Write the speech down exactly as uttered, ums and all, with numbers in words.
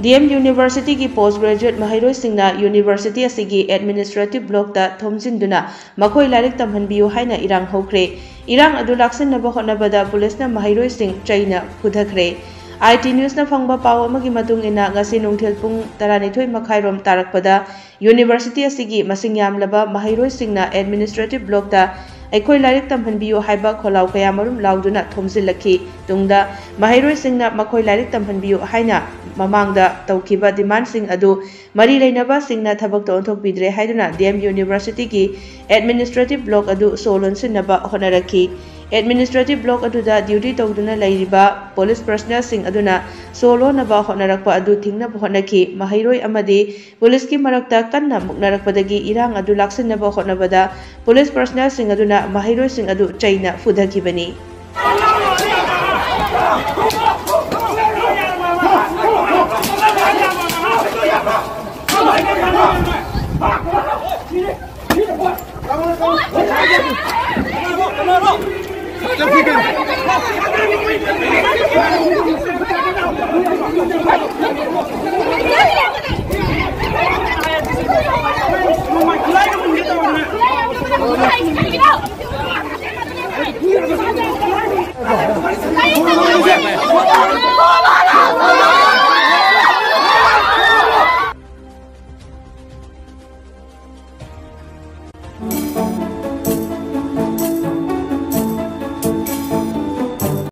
D M ꯌꯨꯅꯤꯚꯔꯁꯤꯇꯤꯒꯤ ꯄꯣꯁ graduate ꯃꯍꯩꯔꯣꯏꯁꯤꯡꯅ university ꯑꯁꯤꯒꯤ ꯑꯦꯗꯃꯤꯅꯤꯁꯇ꯭ꯔꯦꯇꯤꯚ ꯕ꯭ꯂꯣꯛꯇ ꯊꯣꯝꯖꯤꯟꯗꯨꯅ ꯃꯈꯣꯏ ꯂꯥꯏꯔꯤꯛ ꯇꯝꯍꯟꯕꯤꯌꯨ ꯍꯥꯏꯅ ꯏꯔꯥꯡ ꯍꯧꯈ꯭ꯔꯦ꯫ ꯏꯔꯥꯡ ꯑꯗꯨ ꯂꯥꯛꯁꯤꯟꯅꯕ ꯍꯣꯠꯅꯕꯗ ꯄꯨꯂꯤꯁꯅ ꯃꯍꯩꯔꯣꯏꯁꯤꯡ ꯆꯩꯅ ꯐꯨꯊꯈ꯭ꯔꯦ꯫ ꯑꯥꯏ ꯇꯤ ꯅ꯭ꯌꯨꯁꯅ ꯐꯪꯕ ꯄꯥꯎ ꯑꯃꯒꯤ ꯃꯇꯨꯡ ꯏꯟꯅ, ꯉꯁꯤ ꯅꯨꯡꯊꯤꯜ ꯄꯨꯡ ꯇꯔꯥꯅꯤꯊꯣꯏ ꯃꯈꯥꯏꯔꯣꯝ ꯇꯥꯔꯛꯄꯗ ꯌꯨꯅꯤꯚꯔꯁꯤꯇꯤ ꯑꯁꯤꯒꯤ ꯃꯁꯤꯡ ꯌꯥꯝꯂꯕ ꯃꯍꯩꯔꯣꯏꯁꯤꯡꯅ ꯑꯦꯗꯃꯤꯅꯤꯁꯇ꯭ꯔꯦꯇꯤꯚ ꯕ꯭ꯂꯣꯛꯇ ꯑꯩꯈꯣꯏ ꯂꯥꯏꯔꯤꯛ ꯇꯝꯍꯟꯕꯤꯌꯨ ꯍꯥꯏꯕ ꯈꯣꯜꯂꯥꯎ ꯀꯌꯥꯃꯔꯨꯝ ꯂꯥꯎꯗꯨꯅ ꯊꯣꯝꯖꯤꯜꯂꯛꯈꯤ꯫ ꯇꯨꯡꯗ ꯃꯍꯩꯔꯣꯏꯁꯤꯡꯅ ꯃꯈꯣꯏ ꯂꯥꯏꯔꯤꯛ ꯇꯝꯍꯟꯕꯤꯌꯨ ꯍꯥꯏꯅ ꯃꯃꯥꯡꯗ ꯇꯧꯈꯤꯕ ꯗꯤꯃꯥꯟꯁꯤꯡ ꯑꯗꯨ ꯃꯔꯤ ꯂꯩꯅꯕꯁꯤꯡꯅ ꯊꯕꯛꯇ ꯑꯣꯟꯊꯣꯛꯄꯤꯗ꯭ꯔꯦ ꯍꯥꯏꯗꯨꯅ ꯗꯤ ꯑꯦꯝ ꯌꯨꯅꯤꯚꯔꯁꯤꯇꯤꯒꯤ ꯑꯦꯗꯃꯤꯅꯤꯁꯇ꯭ꯔꯦꯇꯤꯚ ꯕ꯭ꯂꯣꯛ ꯑꯗꯨ ꯁꯣ ꯂꯣꯟꯁꯤꯟꯅꯕ ꯍꯣꯠꯅꯔꯛꯈꯤ꯫ ꯑꯦꯗꯃꯤꯅꯤꯁꯇ꯭ꯔꯦꯇꯤꯚ ꯕ꯭ꯂꯣꯛ ꯑꯗꯨꯗ ꯗ꯭ꯌꯨꯇꯤ ꯇꯧꯗꯨꯅ ꯂꯩꯔꯤꯕ ꯄꯨꯂꯤꯁ ꯄꯔꯁꯅꯦꯜꯁꯤꯡ ꯑꯗꯨꯅ ꯁꯣ ꯂꯣꯟꯅꯕ ꯍꯣꯠꯅꯔꯛꯄ ꯑꯗꯨ ꯊꯤꯡꯅꯕ ꯍꯣꯠꯅꯈꯤ꯫ ꯃꯍꯩꯔꯣꯏ ꯑꯃꯗꯤ ꯄꯨꯂꯤꯁꯀꯤ ꯃꯔꯛꯇ ꯀꯟꯅ ꯃꯨꯛꯅꯔꯛꯄꯗꯒꯤ ꯏꯔꯥꯡ ꯑꯗꯨ ꯂꯥꯛꯁꯤꯟꯅꯕ ꯍꯣꯠꯅꯕꯗ ꯄꯨꯂꯤꯁ ꯄꯔꯁꯅꯦꯜꯁꯤꯡ ꯑꯗꯨꯅ ꯃꯍꯩꯔꯣꯏꯁꯤꯡ ꯑꯗꯨ ꯆꯩꯅ ꯐꯨꯊꯈꯤꯕꯅꯤ꯫